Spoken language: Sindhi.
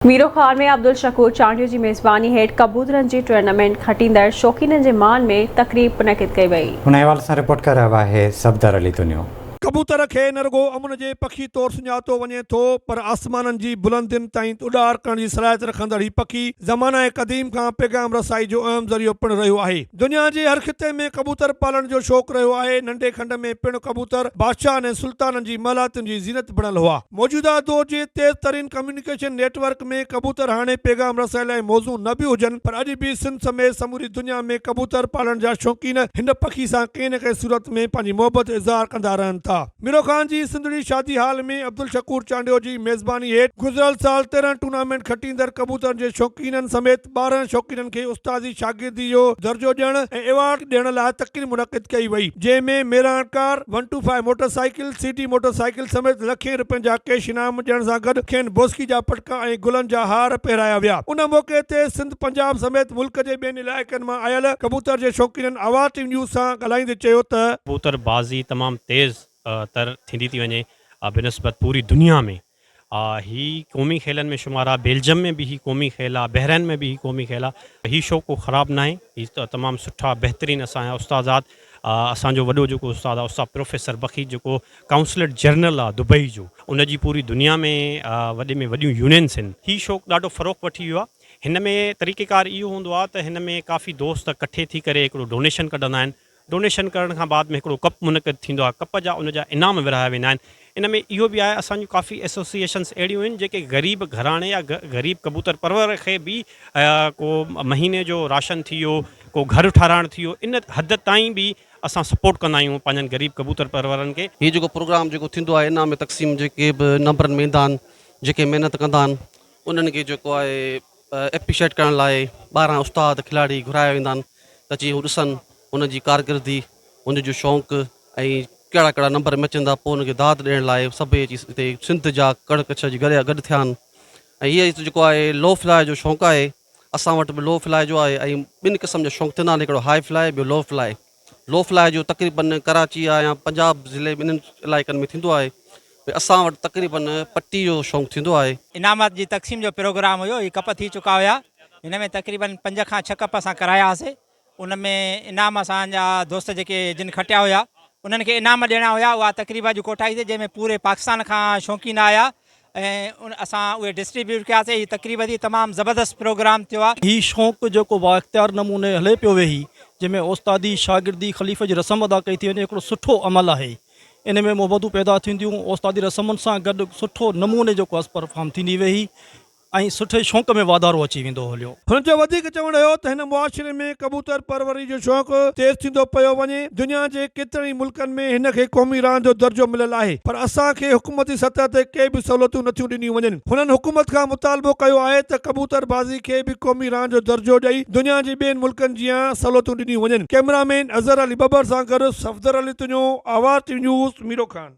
ميرو خان ۾ عبدالشڪور چانڊيو جي ميزباني هيٺ ڪبوترن جي ٽورنامينٽ کٽيندڙ شوقينن جي مان ۾ تقريب منعقد ڪئي وئي. ان حوالي سان رپورٽ ڪري رهيو آهي صفدر علي تنيو. ڪبوتر کي نه رڳو امن جي پکي طور سڃاتو وڃي ٿو پر آسمانن جي بلندين تائين اڏار ڪرڻ جي صلاحيت رکندڙ هي پکي زمانه قديم کان پيغام رسائي جو اهم ذريعو پڻ رهيو آهي. دنيا جي هر خطي ۾ ڪبوتر پالڻ جو شوق رهيو آهي. ننڍي کنڊ ۾ پڻ ڪبوتر بادشاهن ۽ سلطانن جي محلاتن جي زينت بڻيل هئا. موجوده دور جي تيز ترين ڪميونيڪيشن نيٽ ورڪ ۾ ڪبوتر هاڻي پيغام رسائي لاء موزون نه به هجن پر اڄ به سنڌ سميت سموري دنيا ۾ ڪبوتر پالڻ جا شوقين هن پکي سان ڪنهن نه ڪنهن صورت ۾ پنهنجي محبت جو اظهار ڪندا رهن ٿا. ميرو خان جي سنڌڙي شادي هال ۾ عبدالشڪور چانڊيو جي ميزباني هيٺ گذريل سال 13 ٽورنامينٽ کٽيندڙ ڪبوترن جي شوقينن سميت 12 شوقينن کي استادي شاگردي جو درجو ڏيڻ ۽ ايوارڊ ڏيڻ لاء تقريب منعقد ڪئي وئي، جنهن ۾ Mehran car, one two five motorcycle, C T motorcycle سميت لکين رپين جا ڪيش انعام ڏيڻ سان گڏ کين بوسڪي جا پٽڪا ۽ گلن جا هار پهرايا ويا. ان موقعي تي سنڌ، پنجاب سميت ملڪ جي ٻين علائقن مان آيل ڪبوتر جي شوقينن آواز ٽي وي نيوز سان ڳالهائيندي چيو ته. ڪبوتر بازي تمام تيز تر ٿيندي ٿي وڃي بنسبت پوري دنيا ۾ هي قومي کيلن ۾ شمار آ، بيلجم ۾ به هي قومي کيل آ، بحرين ۾ به هي قومي کيل آ، هي شوق ڪو خراب ناهي، هي تمام سٺا بهترين اسان جا استادات اسان جو وڏو جيڪو استاد آ استاد پروفيسر بخيت جيڪو ڪائونسليٽ جنرل آ دبئي جو ان جي پوري دنيا ۾ وڏي ۾ وڏيون يونينس آهن، هي شوق ڏاڍو فروغ وٺي ويو آ، هن ۾ طريقيڪار اهو هوندو آ ته هن ۾ ڪافي دوست ڪٺي ٿي ڪري هڪڙو ڊونيشن ڪڍندا آهن، ڊونيشن ڪرڻ کان بعد ۾ هڪڙو ڪپ منعقد ٿيندو آهي ڪپ جا ان جا انعام ورهايا ويندا آهن ان ۾ اهو به آهي اسان جون ڪافي ايسوسيئيشنس اهڙيون آهن جيڪي غريب گهراڻي يا غريب ڪبوتر پرور کي به ڪو مهيني جو راشن ٿي ويو ڪو گهر ٺهرائڻ ٿي ويو ان حد تائين به اسان سپورٽ ڪندا آهيون پنهنجن غريب ڪبوتر پرورن کي. هي جيڪو پروگرام جيڪو ٿيندو آهي انعام تقسيم جيڪي به نمبرن ۾ ايندا آهن جيڪي محنت ڪندا آهن انهن کي جيڪو آهي ايپريشيٽ ڪرڻ لاء ٻاهران استاد کلاڙي گهرايا ويندا آهن ته جيئن هو ڏسن هن جي ڪارڪردگي هن جو شوق ۽ ڪهڙا ڪهڙا نمبر ۾ اچن ٿا پوء هن کي داد ڏيڻ لاء سڀئي اچي هتي سنڌ جا ڪڙ ڪڇ جي گڏ گڏ ٿيا آهن ۽ هيء جيڪو آهي لو فلاء جو شوق آهي اسان وٽ به لو فلاء جو آهي ۽ ٻن قسم جا شوق ٿيندا آهن هڪڙو هاء فلاء ٻيو لو فلاء لو فلاء جو تقريبن ڪراچي آ يا پنجاب ضلعي ٻنهن علائقن ۾ ٿيندو آهي ڀئي اسان وٽ تقريبن پٽي جو شوق ٿيندو آهي. انعامات جي تقسيم جو پروگرام هيو هي ڪپ ٿي چڪا هيا هن ۾ تقريبن پنج کان ڇهه ڪپ اسان ڪرايا هئاسي ان ۾ انعام اسان جا دوست جيڪي جن کٽيا هيا انهن کي انعام ڏيڻا هيا اها تقريب اڄ ڪوٺائي سي جنهن ۾ پوري پاڪستان کان شوقين آيا ۽ اسان اهي ڊسٽريبيوٽ ڪياسي هي تقريب ٿي تمام زبردست پروگرام ٿيو آ. هي شوق جيڪو بااختيار نموني هلي پيو ويهي جنهن ۾ استادي شاگردي خليفي جي رسم ادا ڪئي ٿي وڃي هڪڙو سٺو عمل آهي ان ۾ محبتون پيدا ٿينديون استادي رسمن سان گڏ سٺو نموني جيڪو آهي پرفارم ٿيندي ويهي ۽ سٺي شوق ۾ واڌارو اچي ويندو هليو. هن جو وڌيڪ چوڻ هيو ته هن معاشري ۾ ڪبوتر پروري جو شوق تيز ٿيندو پيو وڃي، دنيا جي ڪيترن ئي ملڪن ۾ هن کي قومي راند جو درجو مليل آهي پر اسان کي حڪومتي سطح تي ڪي به سهولتون نٿيون ڏنيون وڃن. هنن حڪومت کان مطالبو ڪيو آهي ته ڪبوتر بازي کي به قومي راند جو درجو ڏئي دنيا جي ٻين ملڪن جيان سهولتون ڏنيون وڃن. ڪئميرا مين اظهر علي ٻٻر سان گڏ Safdar Ali Tunio, Awaz T V news, Miro Khan.